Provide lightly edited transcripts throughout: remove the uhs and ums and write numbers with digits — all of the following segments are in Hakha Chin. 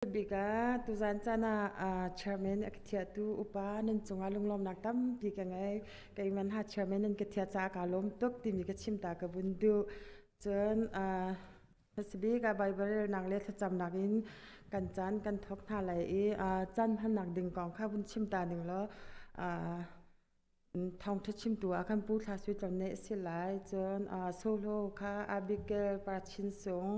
Bik ah tuzan caan ah chairman a ka thiahtu upa nan cungah lunglawmnak tampi ka ngei. Keiman ha chairman nan ka thiah caah kaa lawm tuk timi ka chim ta ka vun duh. Cun hmasabik ah Bible relnak le thlacamnak in kan caan kan thawk hna lai i caan hmannak ding kong kha vun chim ta ning law Thawngṭha chimtu ah khan Pu Thla Sui Tlon nih a si lai. Cun Solo kha Abigail Parchin Sung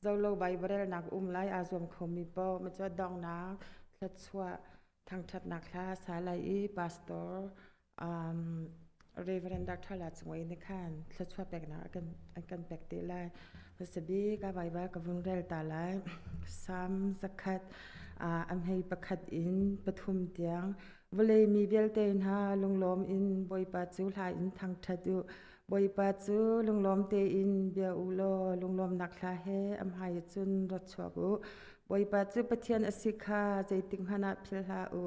Zolo Baibal relnak um lai aa zuam khomi paoh ma cu donghnak thluachuah thangṭhatnak hla sa lai i Pastor Reverend Dr. La Cung Ei nih khan thluachuah peknak an kan pek te lai. Hmasabik a Baibal ka vun rel ta lai. Salm 100 a hmei pakhat in pathum tiang Vawlei mi vialte hna lunglawm in Bawipa cu hla in thangṭhat u. Bawipa cu lunglawm tein bia u law lunglawmnak hla he a hmai cun ra chuak u. Bawipa cu Pathian a si kha zeitik hmanh ah philh hlah u.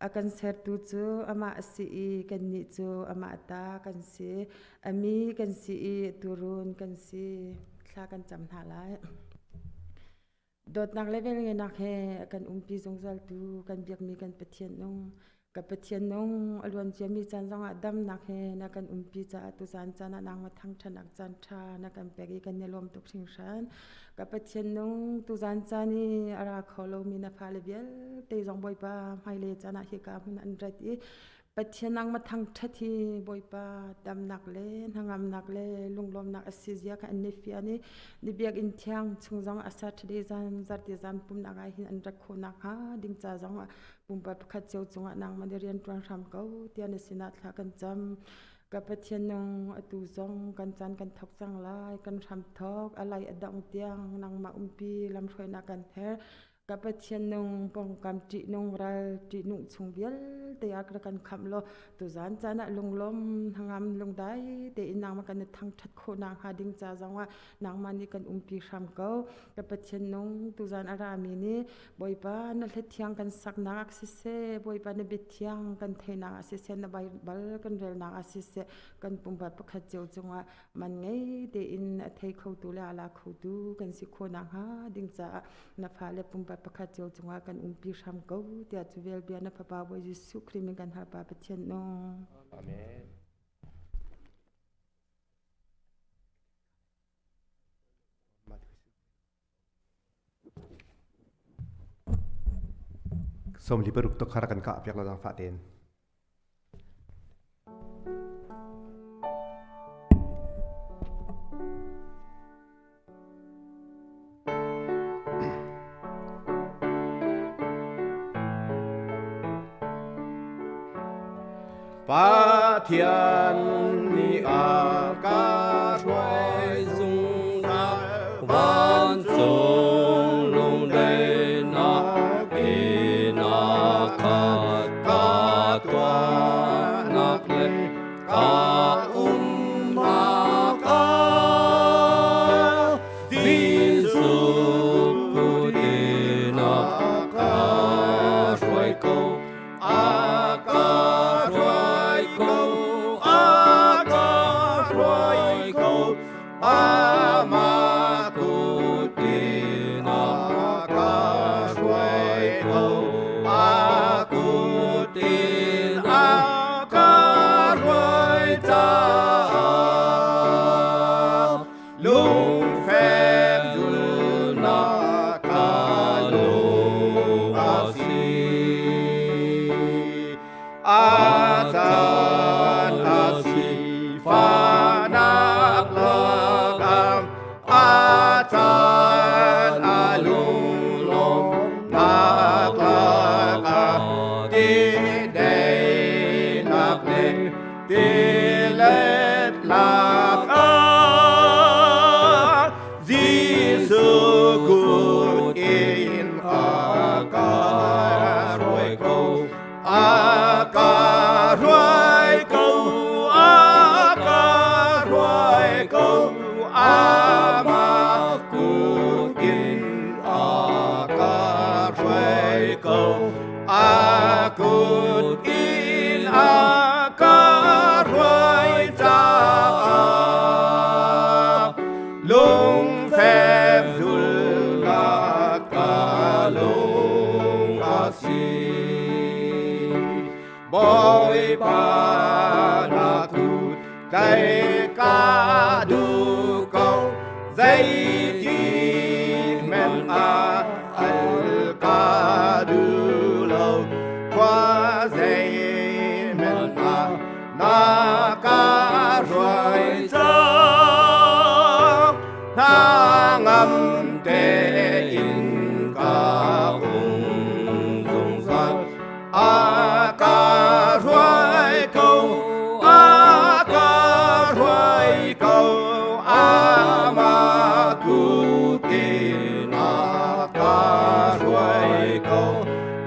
A kan sertu cu amah a si i kannih cu amah ta kan si. A mi kan si i tuurun kan si. Thla kan cam hna lai. Dawtnak le velngeihnak he a kan umpi zungzaltu kan biakmi kan Pathian nung, ka Pathian nung a luan ciami caan zongah damnak he na kan umpi caah tuzaan caan ah nangmah thangṭhatnak caan ṭha na kan pek i kan i lawm tuk hringhran. Ka Pathian nung tuzaan caan i a ra kho lomi na fale vialte zong Bawipa hmailei caan ah hika hmun an rat i Pathian nangmah thangṭhat hi Bawipa damnak le hnangamnak le lunglawmnak a si zia kha an i fian i ni biakinn thiang chung zong a Saturday zan zarhte zan pumnak ah hin an rat khawh nakhnga ding ca zong ah pumpak pakhat cio cungah nangmah nih rian ṭuan hram ko tiah na sinah thla kan cam. Ka Pathian nung atu zong kan caan kan thawk cang lai, kan hram thawk a lai a dongh tiang nangmah umpi lamhruainak kan herh. Ka Pathian nung pawngkam ṭihnung ral ṭihnung chung vialte ah ka kan khamh law tuzaan caan ah lunglawm hnangam lungdai tein nangmah kan i thangṭhat khawh nakhnga ding ca zongah nangmah nih kan umpi hram ko. Ka Pathian nung tuzaan a rami nih Bawipa na hlethiang kan saknak ah siseh, Bawipa na biathiang kan theihnak ah siseh, na Baibal kan relnak ah siseh, kan pumpak pakhat cio cungah man ngei tein a thei khotu le a la khotu kan si khawh nakhnga ding caah na fale pumpak pakhat cio cungah kan umpi hram ko tiah cu vel bia na fapa Bawi Jesuh Khrih min kan hal pa Pathian nung. Amen. 46 tuk khar kan kah piak lo zang fa ten. Pathian nih a ka hruai zungzal vancung lungdaihnak in a khat ka tuahnak le ka umnak ah Jesuh kut in a ka hruai ko a ka hruai ko a ka hruai ko amah kut in a ka hruai ko a kut in a ka hruai caah lungfem zulnak ka lung a si. A caan a si fahnak lakah a caan a lunglawmhnak lakah ti daihnak le tilet lakah Jesuh kut in a ka hruai ko a ka hruai ko a ka hruai ko amah kut in a ka hruai ko A kut in a ka hruai caah lungfem zulnak ka lung. si. Bawipa na kut tlai ka duh ko, zeitik hmanh ah al ka duh lo, khua zeihmanh ah na ka hruai cang, hna ngam tein ka um zungzal. A ka hruai ko, a ka hruai ko, amah kut in a ka hruai ko, a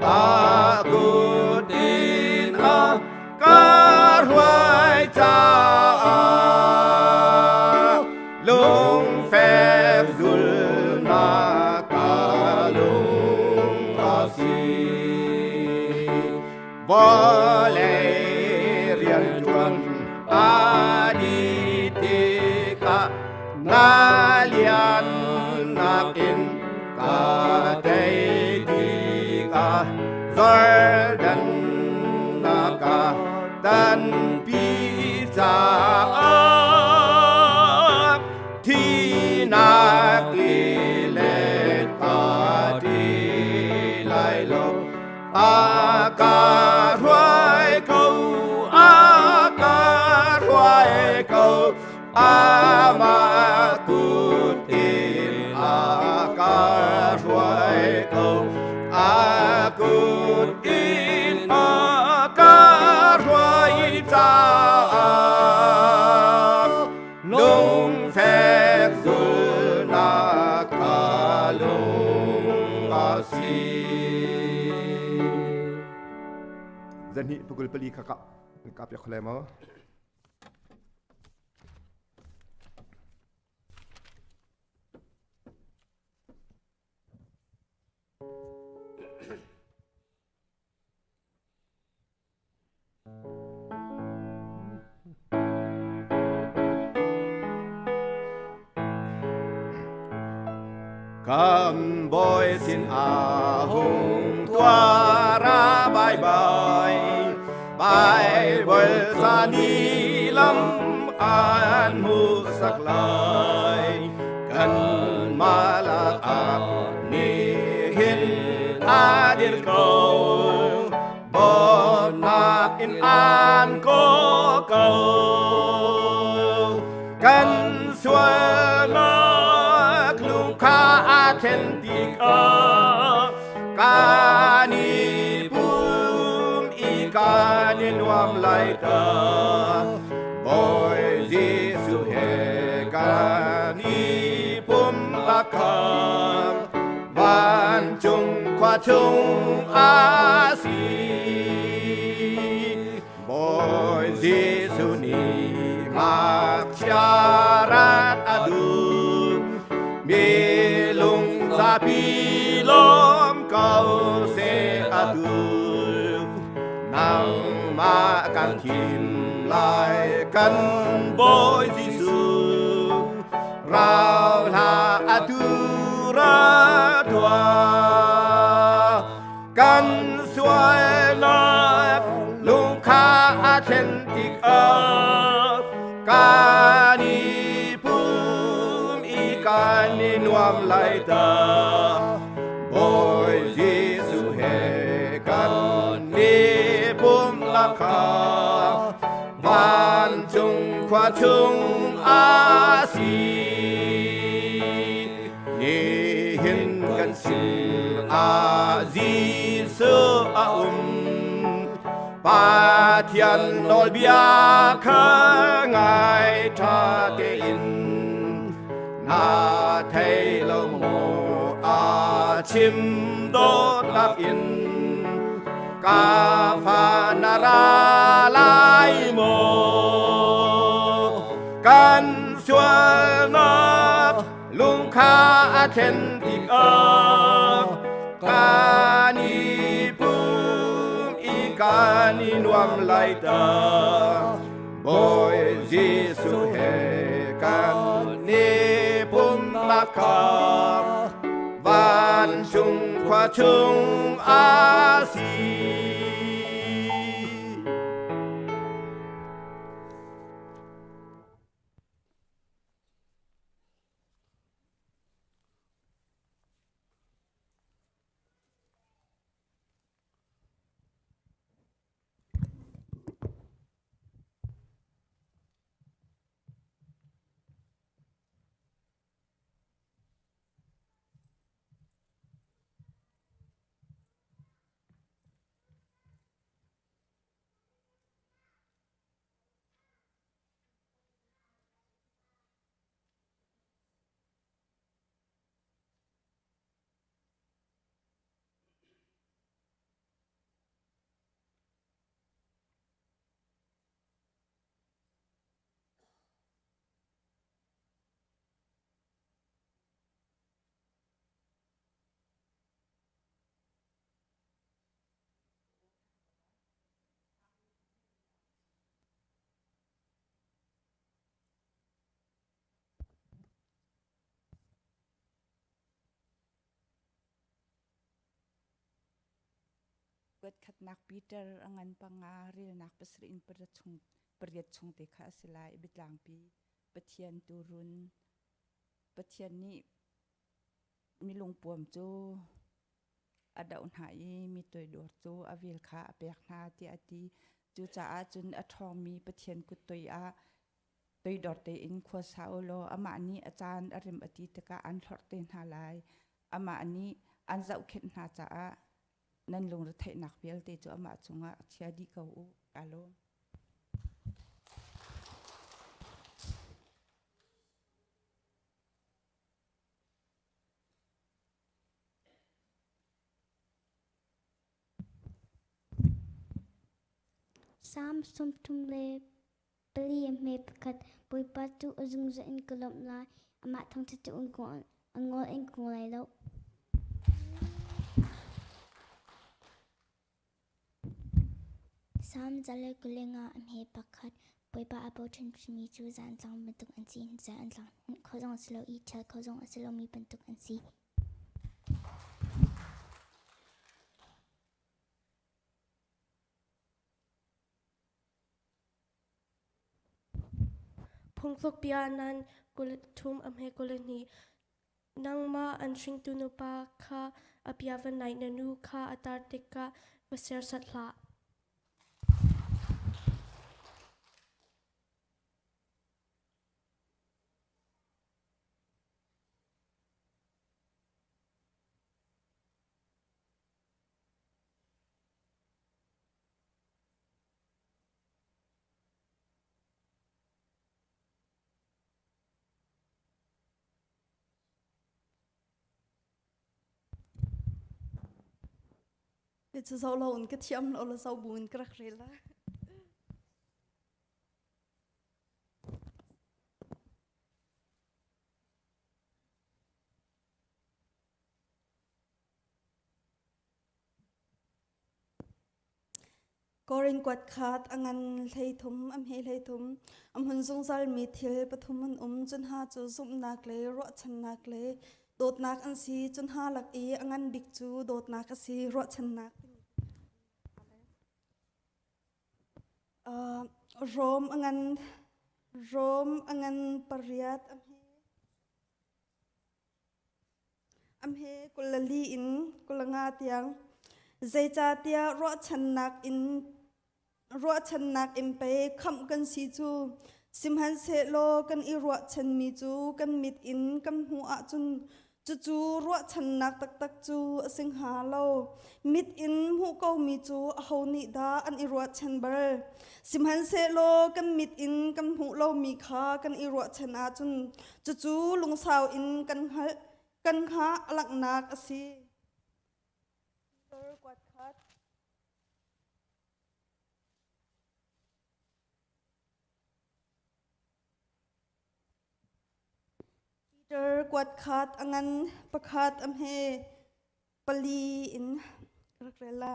kut in a ka hruai caah lungfek zulnak ka lung a si. Vawlei rianṭuan a dih tikah na liannak in ka tei tikah Jordan na ka tanpi caah thinak tilet ka ti lai lo. A ka hruai ko, a ka hruai ko, amah kut in a ka hruai ko, a kut in a ka hruai caah lungfek zulnak ka lung a si. Zahnih pukul pali kha ka kap ya khole maw? Kan bawi sin a hung tuara bai bai Bible ca ni lam an hmu sak lai kan malak ah nihin a dir ko dawtnak in an ko ko kan sualnak lungkha a thlen tikah kan i pum i kan i nuam lai ta Bawi Jesuh he kan i pum lakam vancung khua chung a si Bawi Jesuh nih ngakchia rat a duh mi lung zapi lawm ko seh a duh nangmah kan thim lai kan Bawi Jesuh rau hlah atu ra tuah kan sualnak lungkha a thlen tikah kan i pum i kan i nuam lai ta Bawi Jesuh he kan i pum lakha vancung khua chung a si nihin kan sin ah Jesuh a um Pathian nawlbia kha ngai ṭha tein na thei lo maw a chim dawtnak in ka fa na ra lai maw kan sualnak lungkha a thlen tikah kan i pum i kan i nuam lai ta Bawi Jesuh he kan i pumnak kha vancung khua chung a si. Kuatkhatnak Peter a ngan panga relnak pasarih in pariat chung te kha a si lai. Biatlangpi Pathian turun Pathian nih milungpuam cu a doh hna i mi toidor cu a vel kha a pek hna tiah a ti. Cucaah cun a ṭhawngmi Pathian kut toi ah toidor tein khua sa u law amah nih a caan a rem a ti tikah an hlorh te hna lai. Amah nih an zohkhenh hna caah nan lungretheihnak vialte cu amah cungah chia dih ko u. Kaa lawm. Salm 34 hme pakhat Bawipa cu a zungzal in ka lawmh lai, amah thangṭhat cu a ngol in ka ngol lai lo. Salm 125 hme pakhat Bawipa a bochanmi cu zantlang bantuk an si, zan an tlang kho zong a si lo i ṭhial kho zong a si lomi bantuk an si. Phungthluk bia nan 23 a hme 22 Nangmah an hringtu nupa kha a bia va naih na nu kha a tar tikah va serhsat hlah. Cu zoh lo in ka thiam lo la zoh bu in ka rak rel la. Korin kuat khat a ngan 13 a hme 13 a hmun zungzalmi thil pathum an um cun hna cu zumhnak le ruahchannak le dawtnak an si cun hna lak i a ngan bik cu dawtnak a si ruahchannak Rom a ngan Rom a ngan pariat a hme A hme 24 in 25 tiang. Zeicahtiah ruahchannak in pei khamh kan si cu. Sihmanhsehlaw kan i ruahchanmi cu kan mit in kan hmuh ahcun cucu ruahchannak taktak cu a si hnga lo. Mit in hmuh komi cu aho nih dah an i ruahchan bal? Sihmanhsehlaw kan mit in kan hmuh lomi kha kan i ruahchan ahcun Cucu lungsau in kan hngalh, kan hngah a langhnak a si. Kuat khat. Peter kuat khat a ngan pakhat a hme pali in rak rel la.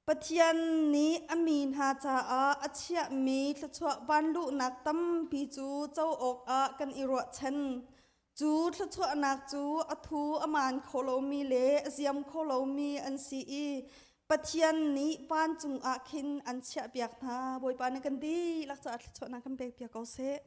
Pathian nih a mi hna caah a chiahmi thluachuah vanluhnak tampi cu co awkah kan i ruahchan. Cu thluachuahnak cu a thu a maan kho lomi le a ziam kho lomi an si i Pathian nih vancung ah khin an chiahpiak hna. Bawipa nih kan dihlak caah thluachuahnak kan pekpiak ko seh.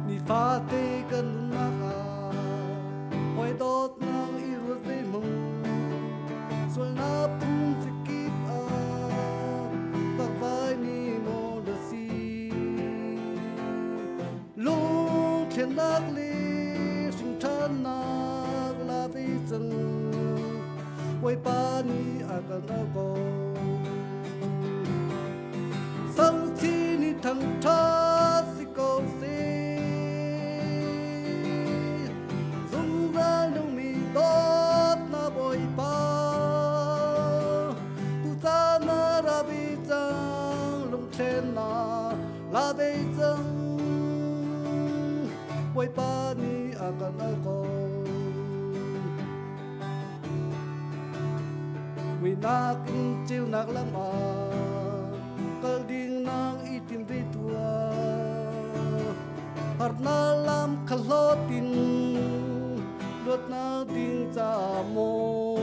Nifate kan nunnak ah hawi dawtnak i ruat ve hmang sualnak phung sikip ah takvai mi maw na si lungthlennak le hringṭhannak la ve cang Bawipa nih a kan au ko Sangchi ni thangṭhat si ko seh zungzal nungmi dawtnak Bawipa tucaan a ra ve cang lungthlennak la ve cang Bawipa nih a kan au ko Muihnak in ceunak lam ah kal ding nang i tim ve tuah. Harnak lam kha hlawt in luatnak ding ca maw.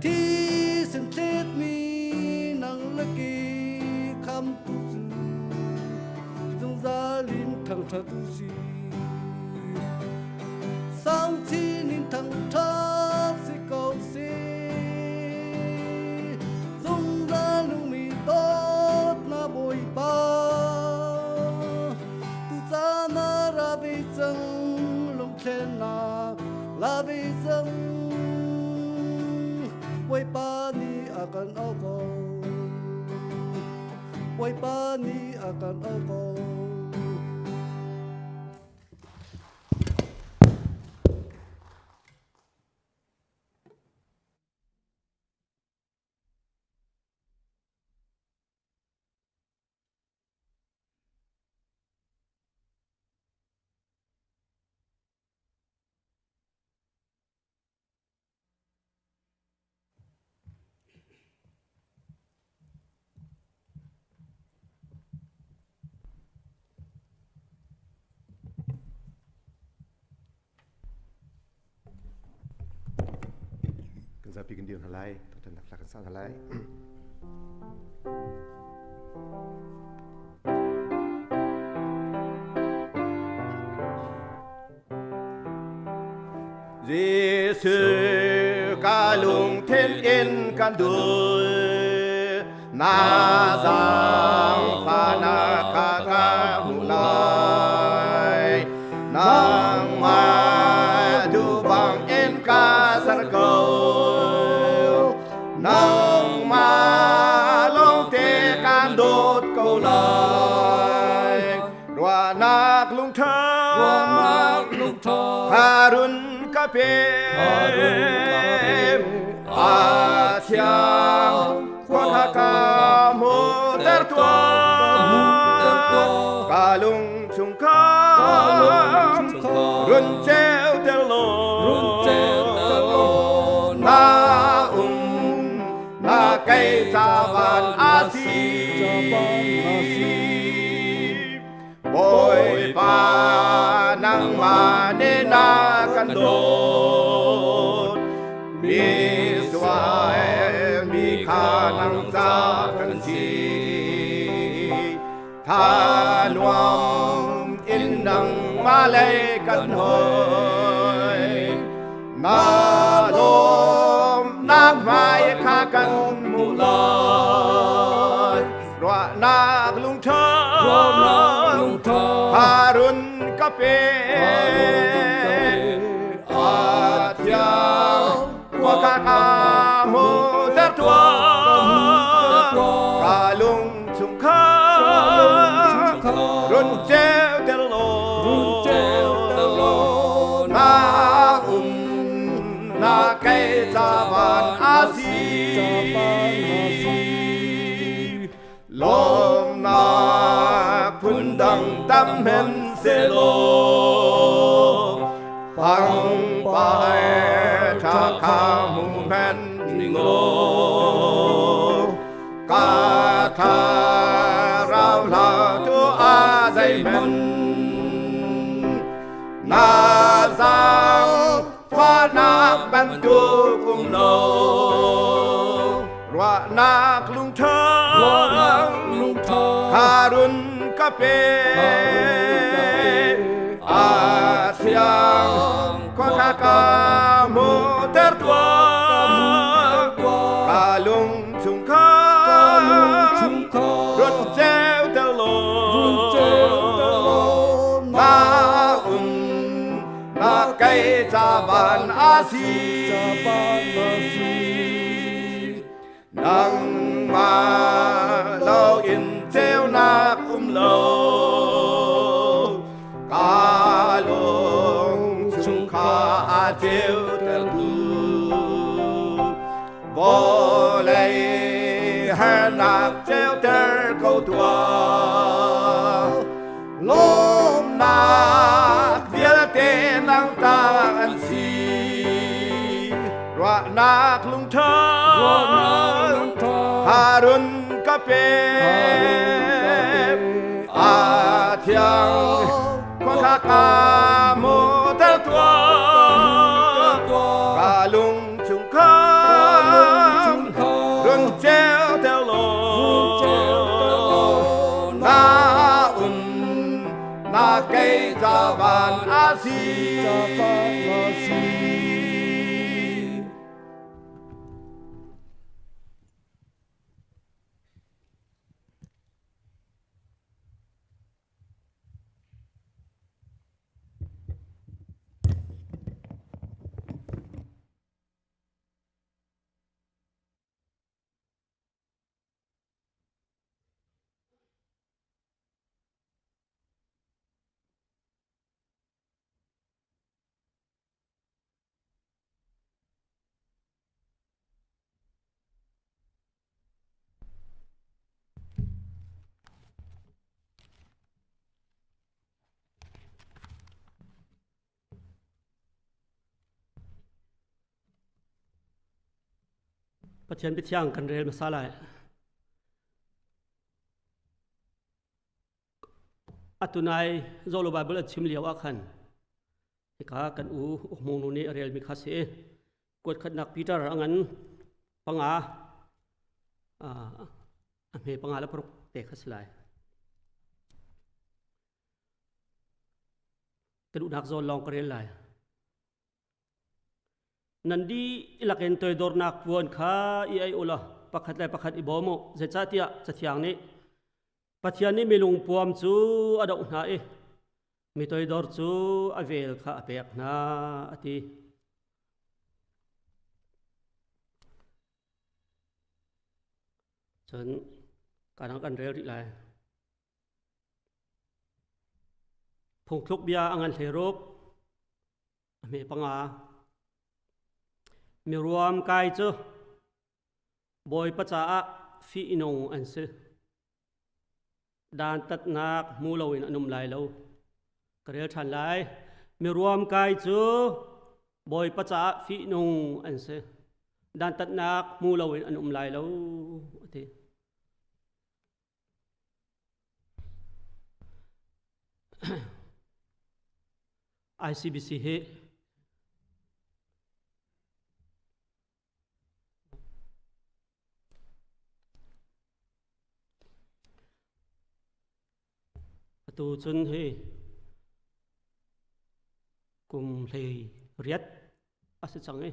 Thisen thletmi nang le kei khamtu cu zungzal in thangṭhat u sih. Sangchin in thangṭhat si ko seh. Zungzal nungmi dawtnak Bawipa. Tucaan ah ra ve cang lungthlennak la ve cang. Bawipa nih a kan auh ko. Bawipa nih a kan auh ko. Kan zapi kan dir hna lai, thawngthanhnak hla kan sa hna lai. Jesuh ka lungthin in kan dul na zaangfahnak kha ka hmuh lai nangmah duh bang in ka ser kan dawt ko lai. Ruahnak lungtha, Ruahnak lungtha, Harun ka pe, Harun ka pe, A thiang khua kha ka hmuhter tuah. Ka lung chung kha run ceuter law, Run ceuter law, na um na kei cavan a si. Bawipa nangmah nih na kan dawt. Mi sual mi kha nang ca kan si. Tha nuam in nangmah lei kan hoi. Na lawmnak hmai kha kan hmuh lai. Ruahnak lungtha, Ruahnak lungtha, Harun ka pe, Harun ka pe, A thiang khua kha ka hmuhter tuah. Ka lung chung kha run ceuter law, Run ceuter law, na um na kei cavan a si. Lawmnak phundang tam hen selaw, pangpar tha kha hmu men ning law, ka thlarau hla tu a zeihmanh na zaangfahnak bantuk um lo. Ruahnak lungtha, Ruahnak lungtha, Harun ka pe, A thiang khua kha ka hmuhter tuah. Ka lung chung kha run ceuter law, na um na kei cavan a si. Nangmah lo in ceunak um lo, ka lung chung kha a ceutertu. Vawlei harnak ceuter ko tuah, lawmnak vialte nang ta an si. Ruahnak lungtha, Harun ka pe, A thiang khua kha ka hmuhter tuah. Ka lung chung kha run ceuter law, na um na kei cavan a si. Pathian biathiang kan rel hmasa lai. Atunai Zolo Bible a chim lio ah khan hika kan u Ukmung nu nih a relmi kha si. Kuat khatnak Peter a ngan panga a hme panga le paruk te kha si lai. Ka duhnak zawn lawng ka rel lai. Nan dihlak in toidornak puan kha i ei u law pakhat le pakhat i bawm u. Zeicahtiah Cathiang nih Pathian nih mi lungpuam cu a doh hna i mi toidor cu a vel kha a pek hna, a ti. Cun Kadang kan rel rih lai. Phungthluk bia a ngan hleiruk a hme panga. Miruam kai cu Bawipa caah fihnung an si. Dantatnak hmu loin an um lai lo. Ka rel ṭhan lai. Miruam kai cu Bawipa caah fihnung an si. Dantatnak hmu loin an um lai lo, a ti. ICBC hi Atu cun hi kum hlei riat a si cang i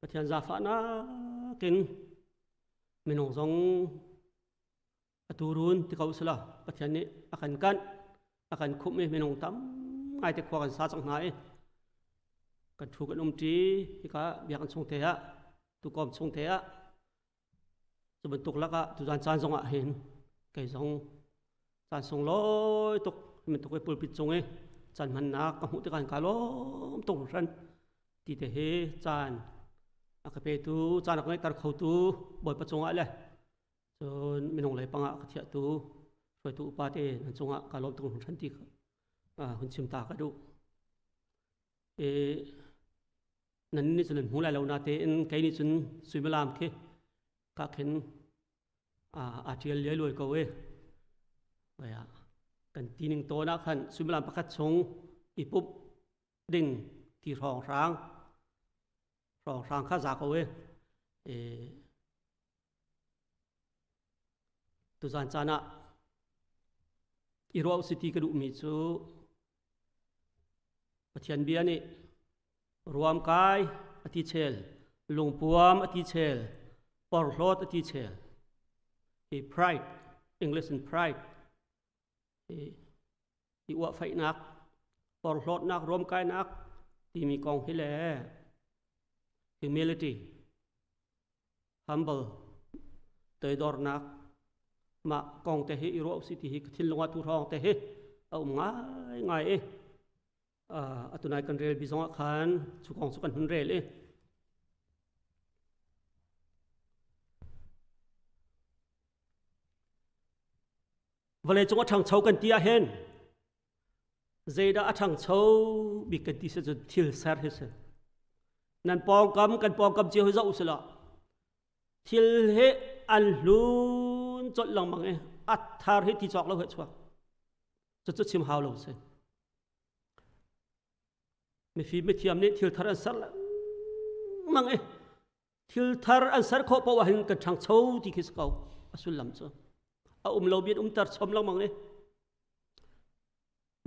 Pathian zaangfahnak in minung zong atu run ti ko sila Pathian nih a kan kanh a kan khumh i minung tam ngai te khua kan sa cang hna i kan thu kan um ṭi hika biakinn chung te ah tukawm chung te ah cu bantuk lakah tuzan caan zong ah hin kei zong caan sunglawi tuk bantuk i pulpit cung i caan hmannak ka hmuh tikah ka lawm tuk hran ti te hi caan a ka petu caan a ka ngeihter khotu Bawipa cungah le cun minung lei pangah ka thiahtu hruaitu upa te nan cungah ka lawm tuk hran ti hun chim ta ka duh. E, nan nih cun nan hmu lai lo na tein kei nih cun suimilam khi ka khin a ṭial liai luai ko e. Baya kan tining tawn ah khan suimilam pakhat chung i pumh ding ti hrawng hrang hrawng hrang kha za ko e. E Tuzan caan ah i ruah usih ti ka duhmi cu Pathian bia nih ruamkai a ti chel, lungpuam a ti chel, porhlawt a ti chel. Hi pride, English in pride, hi i uahfaihnak, porhlawtnak, ruamkainak timi kong hi le humility, humble toidornak mah kong te hi i ruah usih ti hi ka thinlung ah tu hrawng te hi a um ngai ngai i atunai kan rel bi zong ah khan chu kong cu kan hun rel i vawlei cung a ṭhangcho kan ti ah hin zeidah a ṭhangcho bik kan ti si cun thil ser hi si nan pawngkam kan pawngkam cio hi zoh usih law thil hi an hlun colh lengmang i a thar hi ti cawk lo he chuak cucu chim hau lo si mifim mithiam nih thil thar an ser lengmang i thil thar an ser khawh paoh ahhin kan ṭhangcho ti khi si ko a sullam cu a um lo bian umter chom lengmang i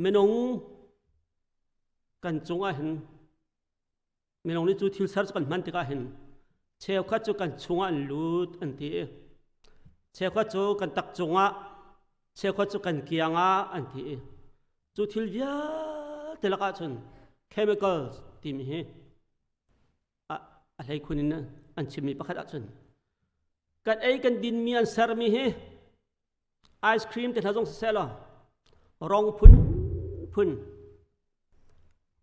minung kan cung ahhin minung nih cu thil ser cu kan hman tikah hin cheukhat cu kan chungah an lut an ti i cheukhat cu kan tak cungah cheukhat cu kan kiang ah an ti i cu thil vialte lakah cun chemicals timi hi a hleikhun in an chimmi pakhat ahcun kan ei kan dinmi an sermi hi ice cream te hna zong siseh law rong phun phun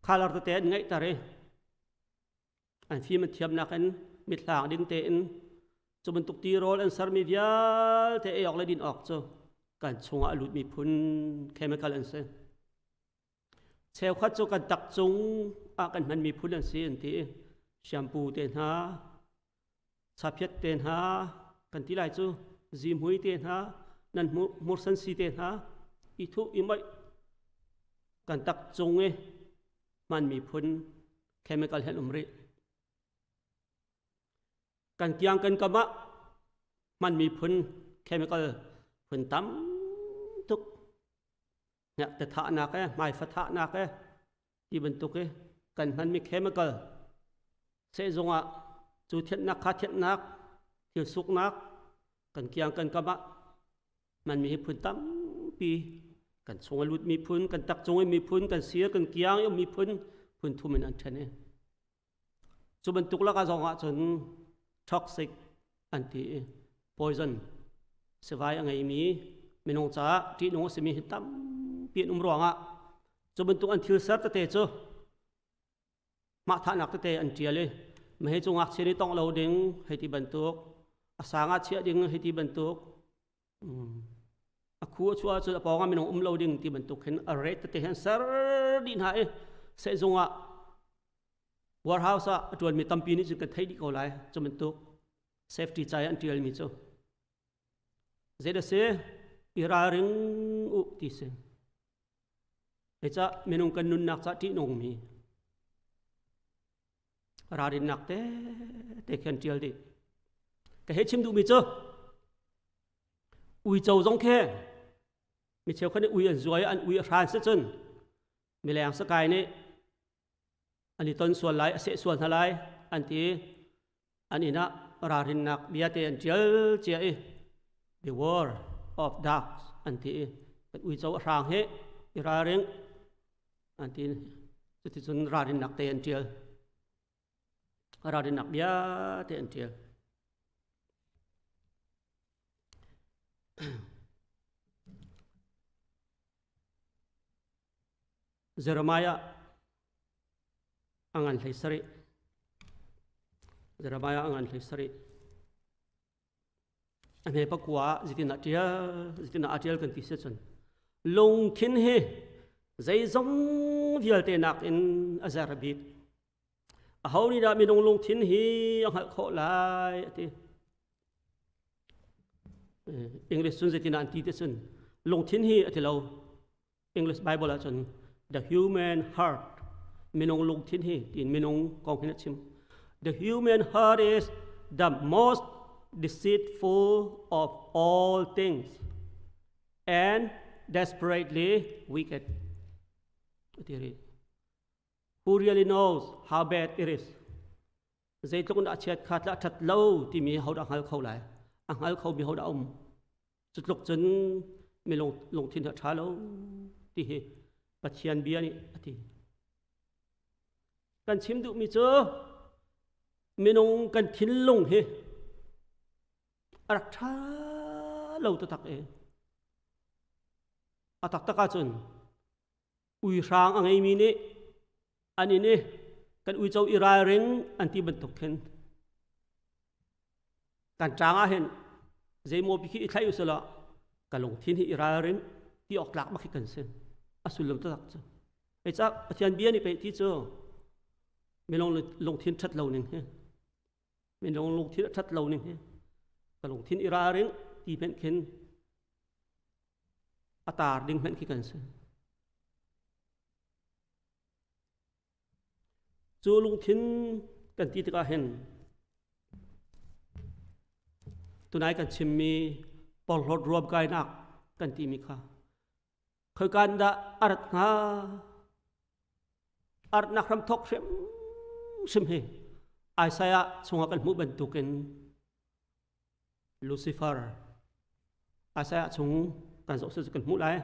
color tete an ngeihter i an fim an thiamnak in mithlang ding tein cu bantuk tirawl an sermi vialte ei awk le din awk cu kan chungah a lutmi phun chemical an si. Cheukhat cu kan tak cung ah kan hmanmi phun an si an ti. Shampoo te hna, chaphiat te hna, kan ti lai cu zihmui te hna, nan hmursan si te hna, i thuh i moih kan tak cung i hmanmi phun chemical he an um rih. Kan kiang kan kam ah hmanmi phun chemical phun tam tuk Ngakte thahnak e, hmaifa thahnak e, ti bantuk i kan hmanmi chemical sehzung ah cu thianhnak kha thianhnak thil suknak kan kiang kan kam ah hmanmi hi phun tampi kan chung a lutmi phun kan tak cung i miphun kan sir kan kiang i ummi phun phun thum in an ṭhen i cu bantuk lakah zong ah cun toxic an ti i poison. Sivai a ngeimi minung caah ṭihnung a simi hi tampi an um ruangah cu bantuk an thil ser tete cu mahthahnak tete an ṭial i mei cu ngakchia nih tongh lo ding hei ti bantuk a sang ah chiah ding hei ti bantuk a khu a chuah ahcun a pawng ah minung um lo ding ti bantuk hin a rate tete hin ser dih hna i sehzung ah warehouse ah a ṭuanmi tampi nih cun kan theih dih ko lai cu bantuk safety ca i an ṭialmi cu Zei dah si? I ralring u ti si. Zeicah minung kan nunnak ca ṭihnungmi ralrinnak te te khan ṭial dih. Ka hei chim duhmi cu uico zong khi mi cheukhat nih ui an zuai an ui a hran si cun mileng sakai nih an i ton sual lai a seh sual hna lai an ti an inn ah ralrinnak bia te an ṭial cia i the war of dogs an ti i kan uico a hrang hi i ralring an ti cuticun ralrinnak te an ṭial ralrinnak bia te an ṭial Jeremiah a ngan hlei sarih. Jeremiah a ngan hlei sarih. A hme pakua ah zitin ah ṭial, zitin ah a ṭial kan ti si cun lungthin hi zeizong vialte nakin a zer bik. Aho nih dah minung lungthin hi a hngalh khawh lai a ti. English cun zeitin ah an ti ti cun lungthin hi a ti lo. English Bible ahcun the human heart minung lungthin hi tiin minung kong hin a chim. The human heart is the most deceitful of all things and desperately wicked. Who really knows how bad it is? Zeitluk in a chiat kha tla that lo timi ho dah hngal kho lai? A hngal kho mi ho dah um? Cutluk cun mi lungthin a ṭha lo ti hi Pathian bia nih a ti. Kan chim duhmi cu minung kan thinlung hi a rak ṭha lo taktak e. A taktak ahcun uihrang a ngeimi nih an inn i kan uico i ralring an ti bantuk khin kan ṭang ah hin zeimaw pi khi i thlaih usila ka lungthin hi i ralring ti awk tlak bak hi kan si a sullam taktak cu hei ca Pathian bia nih pei ti cu minung lungthin ṭhat lo ning hi minung lungthin a ṭhat lo ning hi ka lungthin i ralring ti hmenh khin a tar ding hmenh khi kan si Cu lungthin kan ti tikah hin tunai kan chimmi porhlawt ruamkainak kan timi kha khoikan dah a rat hnga a ratnak hram thok hrimhrim hi Isaiah chungah kan hmuh bantukin Lucifer Isaiah chung kan zoh kan hmuh lai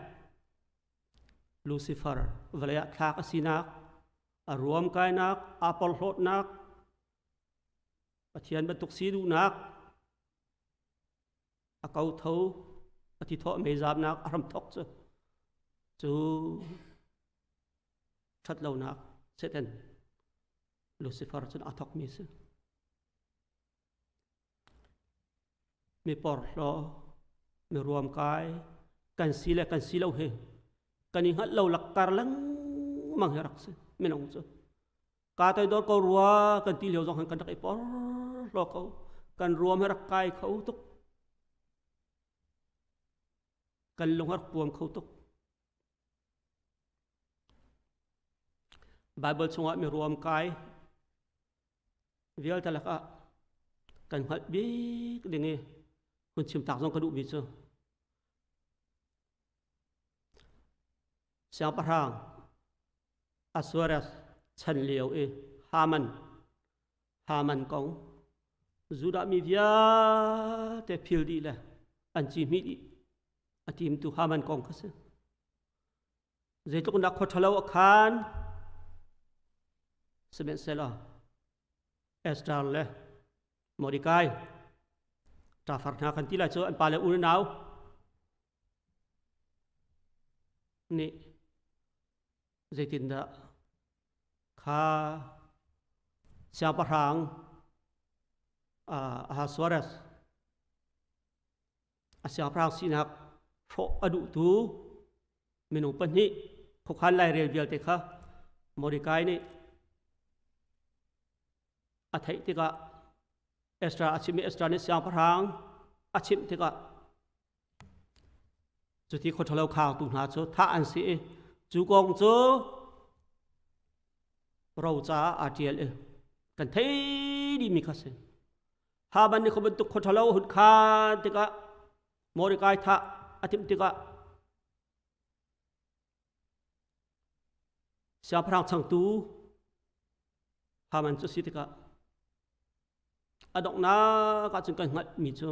Lucifer vawlei ah thlak a sinak, a ruamkainak, aa porhlawtnak, Pathian bantuk si duhnak, a kotho, a tithawh meizamnak a hramthok cu cu ṭhatlonak Satan Lucifer cun aa thokmi a si. Mi porhlaw, mi ruamkai kan si le kan si lo hi kan i hngalh lo lakkar lengmang hi rak si minung cu. Ka toidor ko rua kan ti lio zong han kan rak i porhlaw ko. Kan ruam hi rak kai kho tuk. Kan lung rak puam kho tuk. Bible chungah mi ruamkai vialte lakah kan hngalh bik ding i hun chim tak zong ka duhmi cu siangpahrang Asuerus chan lio i Haman Haman kong Judah mi vialte phil dih le an ci hmih dih a timtu Haman kong kha si. Zeitluk nak khua ṭhalo a khan sihmanhsehlaw Esther le Mordecai Ṭafar hna kan ti lai cu an pa le unau nih zeitindah kha siangpahrang Ahasuerus a siangpahrang sinak hrawh a duhtu minung pahnih khuakhan lairel vialte kha Mordecai nih a theih tikah Ezra a chimh i Ezra nih siangpahrang a chimh tikah cuti khuaṭhalo khangtu hna cu thah an si i cu kong cu ro caah aa ṭial i kan thei dihmi kha si. Haman nih kha bantuk khuaṭhalo a hun khan tikah Mordecai thah a timh tikah siangpahrang changtu Haman cu si tikah a donghnak ah cun kan hngalhmi cu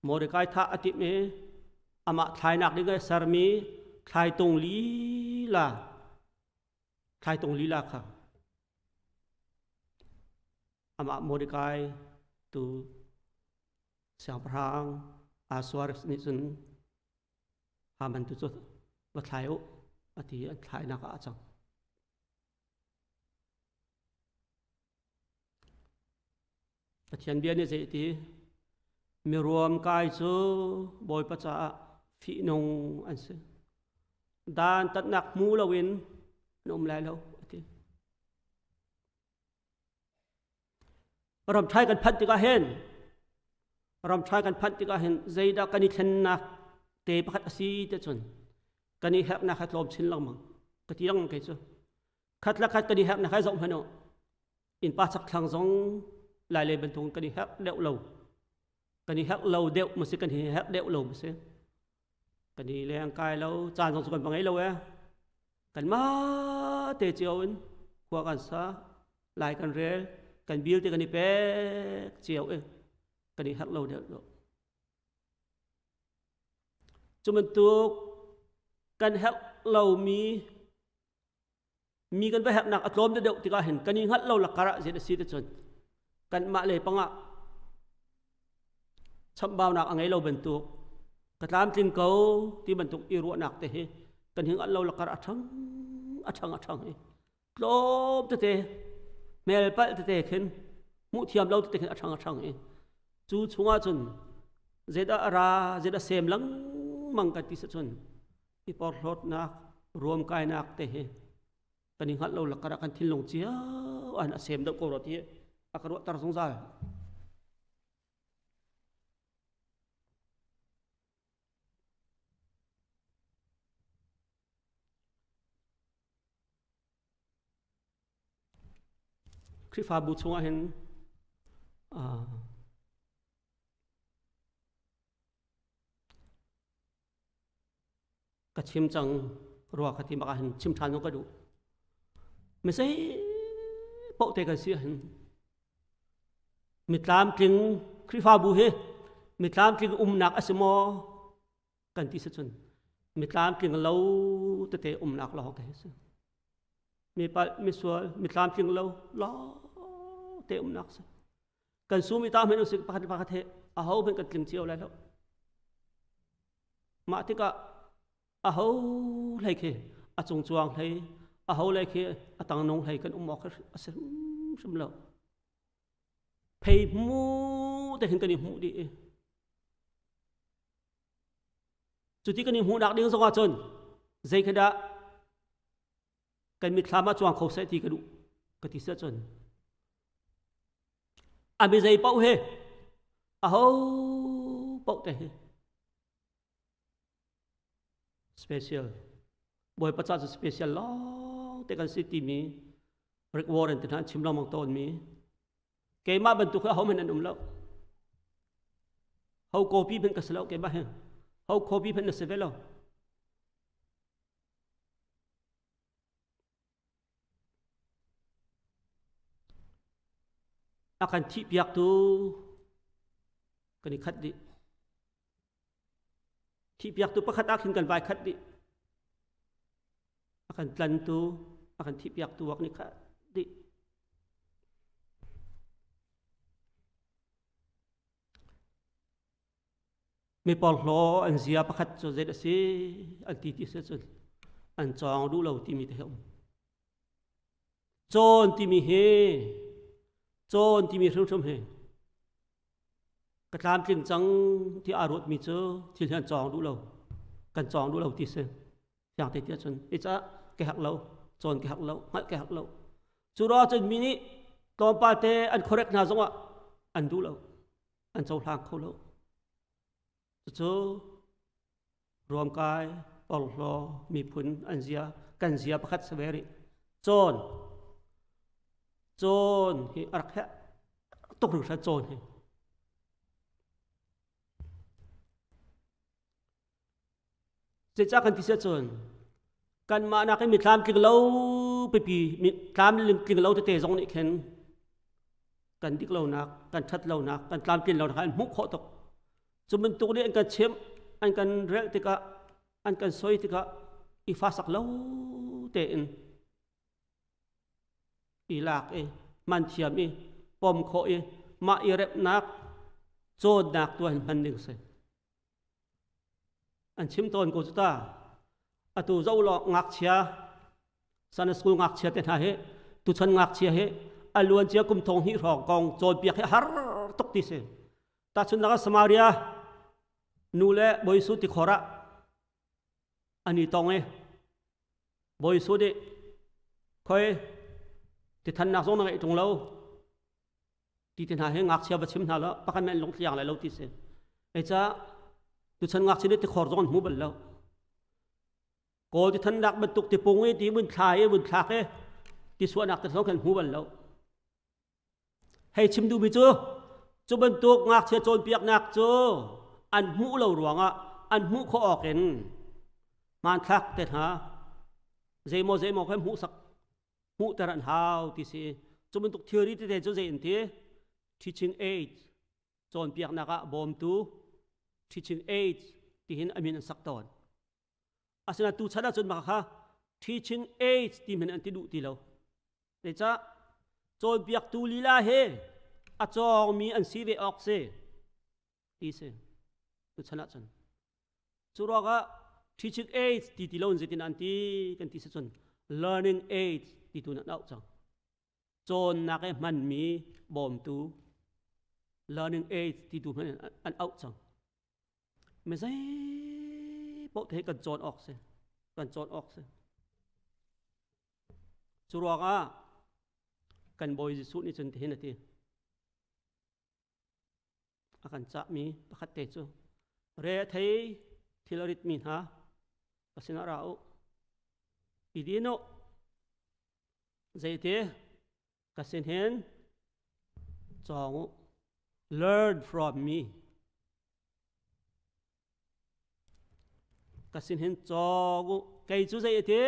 Mordecai thah a timh i amah thlainak ding i sermi thlaitung lila thlaitung lila kha amah Mordecai tu siangpahrang Ahasuerus nih cun Haman tu cu va thlai u a ti an thlainak ah a cang. Pathian bia nih zei ti miruam kai cu Bawipa caah fihnung an si. Dan tatnak hmu loin an um lai lo a ti. Ramṭhai kan phanh tikah hin ramṭhai kan phanh tikah hin zeidah kan i thlennak te pakhat a si te cun kan i herhnak kha tlawm chin lengmang ka ti lengmang kei cu khat le khat kan i herhnak kha zoh hmanh u innpa chakthlang zong lai lei bantuk kan i herh deuh lo kan i herh lo deuh ma si kan i herh deuh lo ma si kan i leng kai lo caan zong cu kan va ngei lo e kanmah te cio in khua kan sa lai kan rel kan bil te kan i pek cio i kan i herh lo deuh lo cu bantuk kan herh lomi mi kan va herhnak a tlawm deuh tikah hin kan i hngalh lo lakar ah zeidah si te cun kanmah le pangah chamhbaunak a ngei lo bantuk ka tlamtling ko ti bantuk i ruahnak te hi kan hi hngalh lo lakar a ṭhang a ṭhang a ṭhang i tlawm tete hmel palh tete khin hmuh thiam lo tete khin a ṭhang a ṭhang i cu chungah cun zeidah a ra zeidah sem lengmang kan ti si cun i porhlawtnak ruamkainak te hi kan i hngalh lo lakar ah kan thinlung cio an a sem deuh ko rua ti a ka ruahter zungzal. Khrihfabu chungah hin ka chim cang rua ka ti bak ah hin chim ṭhan zong ka duh misei paoh te kan si ahhin mitlamtling Khrihfabu hi mitlamtling umnak a si maw kan ti si cun mitlamtling lo tete umnak lawng te si mi palh mi sual mitlamtling lo lawng te umnak si kan sum i ta hmanh usik pakhat pakhat he aho hmanh kan tling cio lai lo mah tikah aho hlei khi a cung cuang hlei aho hlei khi a tangnung hlei kan um awk a si hrim lo phei hmu te hin kan i hmuh dih i cuti kan i hmuhnak ding zongah cun zei khi dah kan mitthlam ah cuang kho seh ti ka duh ka ti seh cun a mi zei paoh he aho paoh te hi special bawipa ca cu special lawng te kan si timi Rick Warren te hna an chim lengmang tawn mi keimah bantuk hi ahohmanh an um lo ho copy hmanh ka si lo keimah hi ho copy hmanh na si ve lo A kan thihpiaktu kan i khat dih. Thihpiaktu pakhat ah khin kan vai khat dih. A kan tlantu, a kan thihpiaktu ah kan i khat dih. Mi porhlaw an zia pakhat cu zei a si an ti ti si cun an cawng duh lo timi te um. Cawn timi hi cawn timi hrimhrim hi ka tlamtling cang ti aa ruatmi cu thil hi an cawng duh lo. Kan cawng duh lo ti si. Fiang te ti ahcun i caah ka herh lo, cawn ka herh lo, hngalh ka herh lo. Cu ruangah cun mi nih tlawmpal te an correct hna zongah an duh lo. An cohlang kho lo. Cucu ruamkai, porhlaw, miphun an zia, kan zia pakhat si ve rih. Cawn. Cawn hi a rak herh tuk hringhran cawn hi. Zeicah kan ti siah cun kanmah nakin mi tlamtling lo pipi mi tlamtling lo tete zong nih khin kan dik lonak, kan ṭhat lonak, kan tlamtlin lonak an hmuh khawh tuk. Cu bantuk nih an kan chimh, an kan relh tikah, an kan soi tikah i fasak lo tein i lak i hman thiam i pom khawh i mah i remhnak cawnnak tu hin hman ding si. An chim tawn ko cu ta. Atu zo law ngakchia Sunday school ngakchia te hna hi tuchan ngakchia hi a luancia kum thong hnih hrawng kong cawnpiak hi har tuk ti si. Tahchunhnak ah Samaria nu le Bawi Jesuh tikhor ah an i tong i Bawi Jesuh nih khoi tithannak zong na ngeih ṭung lo ti te hna hi ngakchia va chim hna law pakhat men lungtliang lai lo ti si. Ei ca tuchan ngakchia nih tikhor zong an hmu bal lo. Kawl ti thannak bantuk tipung i ti mun thla i mun thlak i ti suahnak te zong kan hmu bal lo. Hei chim duhmi cu cu bantuk ngakchia cawnpiaknak cu an hmuh lo ruangah an hmuh khawh awk in hmanthlak te hna zeimaw zeimaw kha hmuhsak hmuhter an hau ti si. Cu bantuk theory tete cu zei an ti? Teaching aids cawnpiaknak ah bawmtu teaching aids tihin a min an sak tawn. Asinain tuchan ahcun mah kha teaching aids ti hmanh an ti duh ti lo. Zeicah cawnpiaktu lila he a cawngmi an si ve awk si ti si tuchan ahcun. Cu ruangah teaching aids ti ti lo in zeitin an ti kan ti si cun learning aids ti tu nan auh cang. Cawnnak i hmanmi bawmtu learning aids ti tu hmanh an auh cang. Mi zei paoh te kan cawn awk si. Kan cawn awk si. Cu ruangah kan Bawi Jesuh nih cun tihin a ti. A kan cahmi pakhat te cu re a thei thil a ritmi hna ka sinah ra u. I din u. Zeiti ka sin hin cawng u. Learn from me. Ka sin hin cawng u. Kei cu zei ti?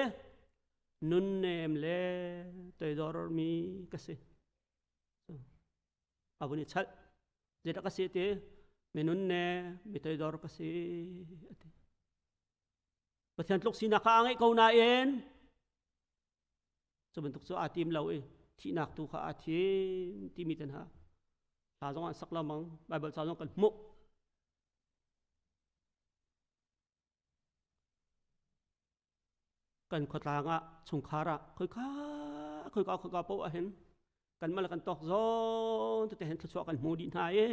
Nunnem le toidor mi ka si. A vun i chalh. Zeidah ka si ti? Mi nunnem, mi toidor ka si a ti. Pathian tluk sinak kha a ngeih ko nain cu bantuk cu aa tim lo i thihnak tu kha aa thim timi te hna hla zong an sak lengmang Bible ca zong kan hmuh. Kan khuatlang ah chungkhar ah khoika khoika khoika paoh ah hin kan mal kan tawk zawn tete hin thluachuah kan hmu dih hna i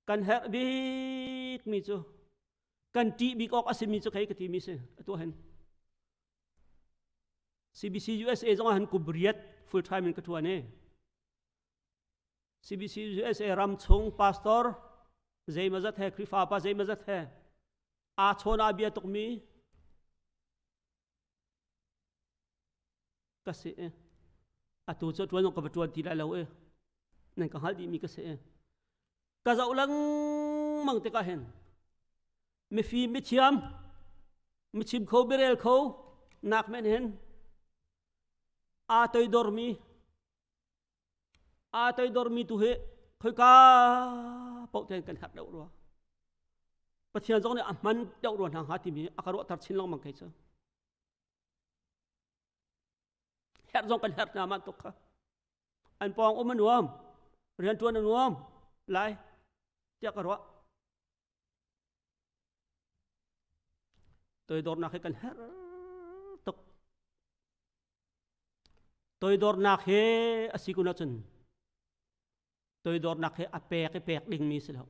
kan herh bik mi cu kan ṭih bik awk a simi cu kei ka timi si atu hin CBC USA zong ah hin kum riat full time in ka ṭuan i CBC USA ram chung pastor zeimazat he Khrihfa pa zeimazat he aa chawn aa bia tukmi ka si i atu cu ṭuan zong ka va ṭuan ti lai lo i nan ka hngalh dihmi ka si i ka zoh lengmang tikah hin mifim mithiam michim kho biarel kho nak men hin aa toidormi aa toidormi tu hi khoika paoh tein kan herh deuh rua Pathian zong nih a hman deuh rua hna hnga timi a ka ruahter chin lengmang kei cu herh zong kan herh hna man tuk kha an pawng um a nuam rianṭuan a nuam lai tiah ka ruah. Toidornak hi kan herh tuk. Toidornak he a si kun ahcun toidornak he a pek i pek dingmi si lo.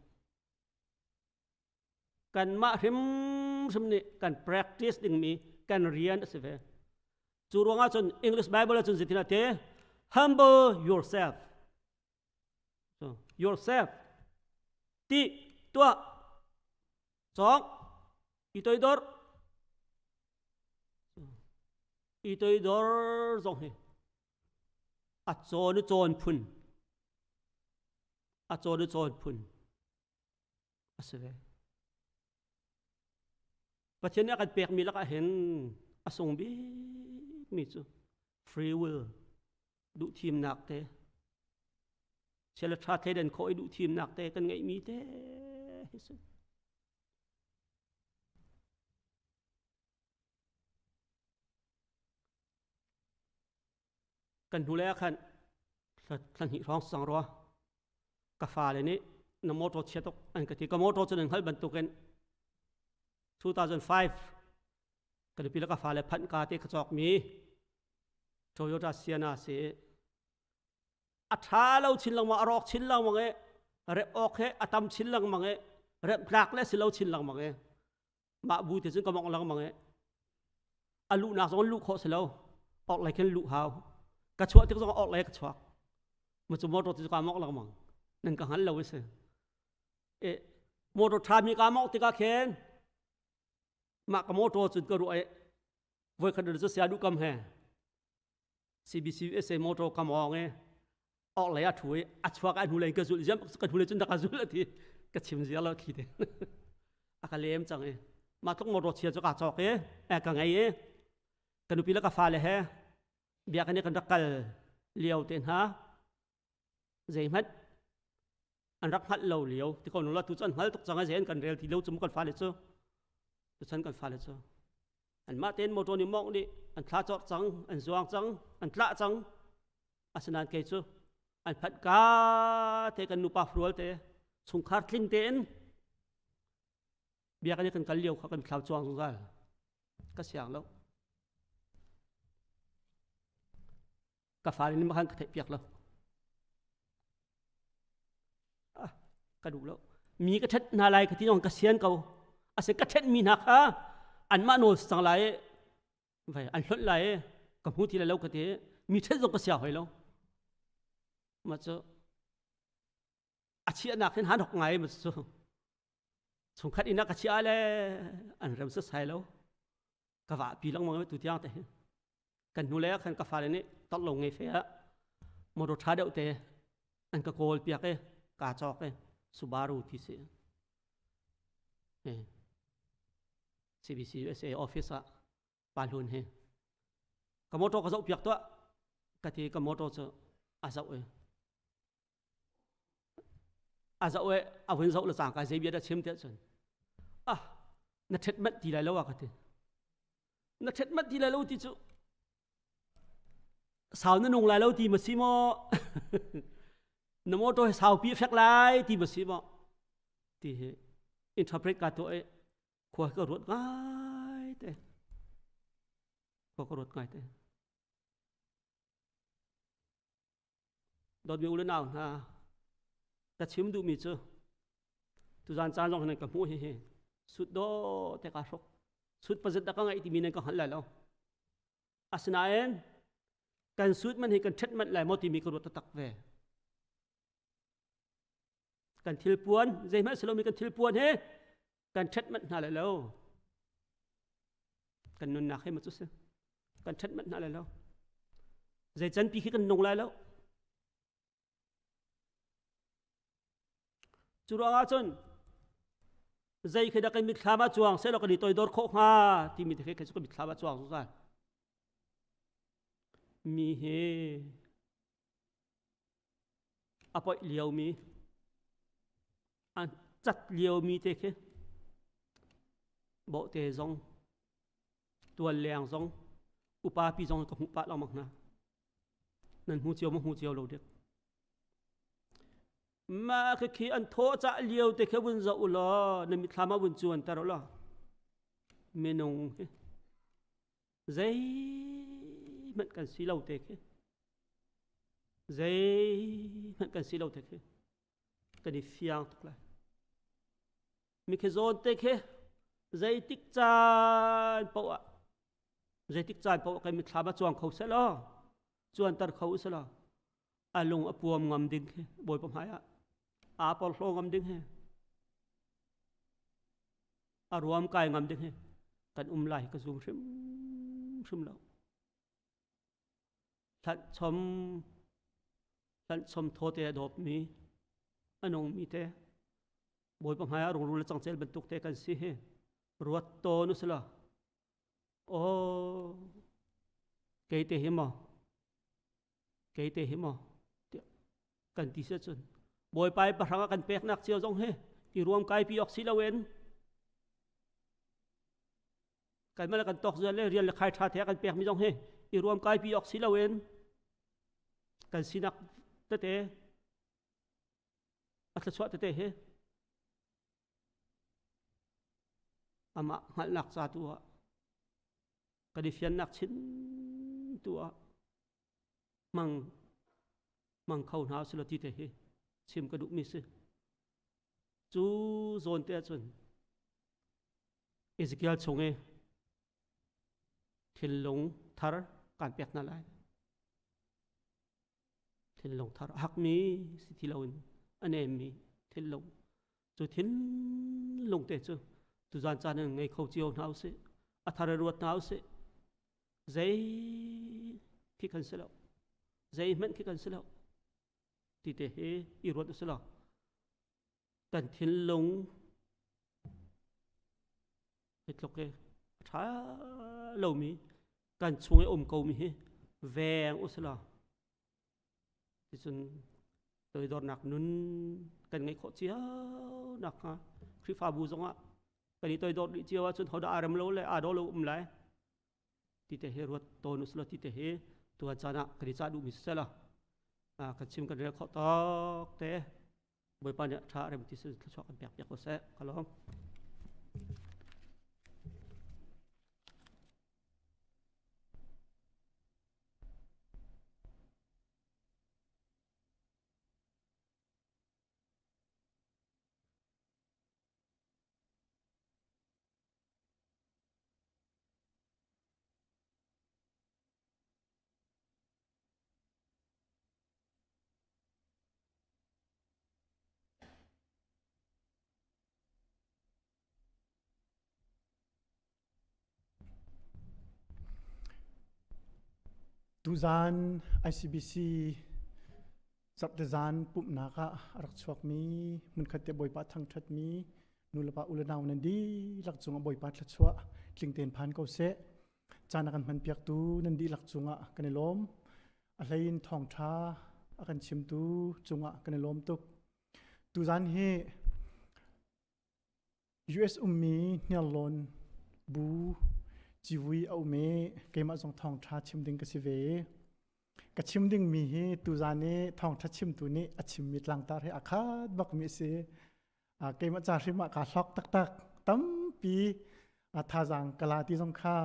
Kanmah hrimhrim nih kan practice dingmi kan rian a si ve. Cu ruangah cun English Bible ahcun zeitin a ti? Humble yourself. So, yourself. Ti tuah cawng i toidor i toidor zong hi a cawn i cawn phun a cawn i cawn phun a si ve. Pathian nih a kan pekmi lakah hin a sung bikmi cu free will duhthimnak te chia le ṭha thleidan khawh i duhthimnak te kan ngeihmi te hi si. Kan hnulei ah khan thla hnih hrawng sang rua ka fale nih na motor chia tuk an ka ti. Ka motor cu nan hngalh bantukin 2005 ka nupi le ka fale phanh ka te ka cawkmi Toyota Sienna si. A ṭha lo chin lengmang, a rawk chin lengmang i rep awk he a tam chin lengmang i rep tlak le si lo chin lengmang i mah bu te cun ka mongh lengmang i a luhnak zong luh khawh si lo, orh lei khin luh hau, ka chuah tik zong orh lei ka chuak. Mu cu motor ti cu ka mongh lengmang nan ka hngal lo i si e. Motor ṭha mi ka mongh tikah khin mah ka motor cun ka ruah i voi khat cu sia duh kam he CBC USA motor ka mong i orh lei a thu i a chuak a hnu lei ka zulh ziam ka hnu lei cun ka zulh ati ka chim zia lo khi te a ka lem cang i mah tluk motor chia cu ka cawk i ka ngei i ka nupi le ka fale he biakinn i kan rak kal lio te hna zeihmanh an rak hngalh lo lio ti ko nula tu cu an hngal tuk cang ai kan rel ti lo cu kan fale cu tuchan kan fale cu anmah tein motor nih mawngh nih an thla cawk cang, an zuang cang, an tlah cang. Asinain kei cu an phanh ka te kan nupa fual te chungkhar tling tein biakinn kan kal lio kha kan thlau chuang zungzal. Ka siang lo. Ka fale nih khan ka theih piak lo. Ah, ka duh lo. Mi ka ṭhet hna lai ka ti zong ka sian ko. Ase ka ṭhet mi hna kha anmah nawl cang lai vai an hlonh lai ka hmu ti lai lo ka ti. Mi ṭhet zong ka sia hoi lo. Ma cu a chiahnak hin han hok ngai ma cu chungkhat inn ah ka chia le an rem sai lo. Ka va pi lengmang tu tiang te kan hnu le khan ka fale nih tat lo ngei fe ah motor tha deuh te an ka kawl piak i ka cawk i Subaru ti si. CBC USA office ah pa hlun hi ka motor ka zoh piak tuah ka ti. Ka motor cu a zoh i a zoh i a vun zoh le cangka zei bia dah chim tiah cun, ah, na ṭhet manh ti lai lo a ka ti. Na ṭhet manh ti lai lo ti cu sau na nung lai lo ti ma si maw, na motor hi saupi a fek lai ti ma si maw ti hi interpret ka tuah i khua ka ruat ngai te, khua ka ruat ngai te. Dawtmi u le nau hna, ka chim duhmi cu tuzan caan zong nan ka hmuh hi hi sut dawh te ka hruk sut pazit da ka ngaih timi nan ka hngalh lai lo. Asinain kan sut man hi kan ṭhet manh lai maw timi ka ruat taktak ve. Kan thil puan zeihmanh si lomi kan thil puan hi kan ṭhet manh hna lai lo. Kan nunnak hi ma cu si kan ṭhet manh hna lai lo. Zei can pi khi kan nung lai lo. Cu ruangah cun zei khi dah kan mitthlam ah cuang seh law kan i toidor khawh hnga timi te khi cu kan mitthlam ah cuang zungzal. Mi hi a poih liomi, an cat liomi te khi bawhte zong, tual leng zong, upa pi zong ka hmuh pah lengmang hna. Nan hmu cio ma, hmu cio lo dik? Mah khi an thawh cah lio te khi vun zoh u law na mitthlam ah vun cuan ter u law. Minung hi zeihmanh kan si lo te khi zeihmanh kan si lo te khi kan i fiang tuk lai. Mi khi zawn te khi zeitik caan paoh ah zeitik caan paoh ah kan mitthlam ah cuang kho seh law cuanter kho u seh law a lung a puam ngam ding khi Bawipa hmai ah aa porhlaw ngam ding hi a ruam kai ngam ding hi kan um lai ka zum hrim hrim lo. Hlanh chom hlanh chom thawte a dawp mi a nung mi te Bawipa hmai ah rungrul le cangcel bantuk te kan si hi ruat tawn usila. Aw kei te hi maw kei te hi maw tiah kan ti si cun Bawipa i pahrang a kan peknak cio zong hi i ruam kai pi awk si loin kanmah le kan tawk zual le rian le khai ṭha the a kan pekmi zong hi i ruam kai pi awk si loin kan sinak tete a thluachuah tete hi amah hngalhnak ca tu ah kan i fiannak chin tu ah hmang hmang kho hna usila ti te hi chim ka duhmi si. Cu zawn te ahcun Ezekiel chung i thinlung thar kan pek hna lai. Thinlung thar a hakmi si ti loin a nemmi thinlung. Cu thinlung te cu tuzan caan in ngei kho cio hna usih. A thar i ruat hna usih. Zei khi kan si lo. Zeihmanh khi kan si lo. Ti te hi i ruat usih law kan thinlung hi tluk hi a ṭha lomi kan chung i um komi hi veng usih law ticun toidornak nun kan ngeih khawh cio nakhnga Khrihfabu zongah kan i toidor dih cio ahcun hodah aa rem lo le aa daw lo um lai ti te hi ruat tawn usih law ti te hi tuan caan ah kan i cah duhmi si seh law kan chim kan rel khawh tawk te Bawipa nih ṭha rem ti sin thluachuah kan pek piak ko seh. Ka lawm. Tuzaan ICBC zarhtezaan pumhnak ah a rak chuakmi hmunkhat te Bawipa thangṭhatmi nulepa u le nau nan dihlak cungah Bawipa thluachuah tling tein phan ko seh. Caan a kan hmanpiaktu nan dihlak cungah kan i lawm. A hlei in thawngṭha a kan chimtu cungah kan i lawm tuk. Tuzaan hi US ummi Hniarlawn bu civui a um i keimah zong thawngṭha chim ding ka si ve. Ka chim dingmi hi tuzaan i thawngṭha chimtu nih a chimmi tlangtar he aa khat bakmi a si. Keimah ca hrim ah kaa hlawk taktak. Tampi thazaang ka la ti zong kha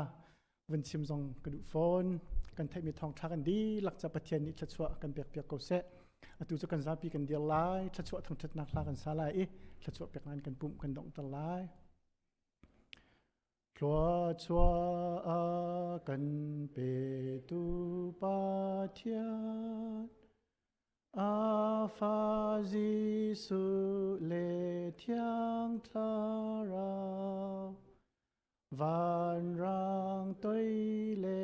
vun chim zong ka duh fawn. Kan theihmi thawngṭha kan dihlak ca Pathian nih thluachuah kan pekpiak ko seh. Atu cu kan zapi kan dir lai, thluachuah thangṭhatnak hla kan sa lai i thluachuah pek nan kan pumh kan donghter lai. Thluachuah a kan petu Pathian A fa Jesuh le Thiang Thlarau vanrang toi le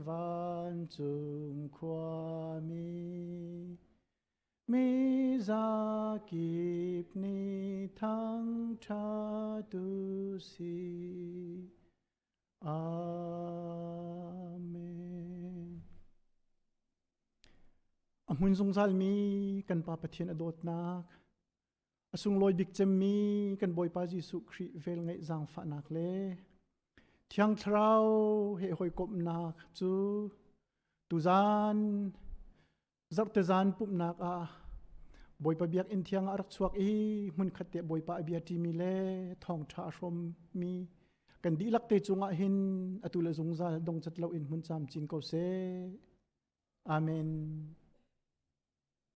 vancung khuami mi zakip nih thangṭhat u sih. Amen. A hmun zungzalmi kan Pa Pathian a dawtnak, a sunglawi bik cemmi kan Bawipa Jesuh Khrih velngeih zaangfahnak le Thiang Thlarau he hawikomhnak cu tuzaan zarhte zan pumhnak ah Bawipa biakinn thiang ah a rak chuak i hmunkhat te Bawipa a bia ṭimi le thawngṭha a hrawmmi. Kan dihlak te cungah hin atu le zungzal dongcat loin hmun camcin ko seh. Amen.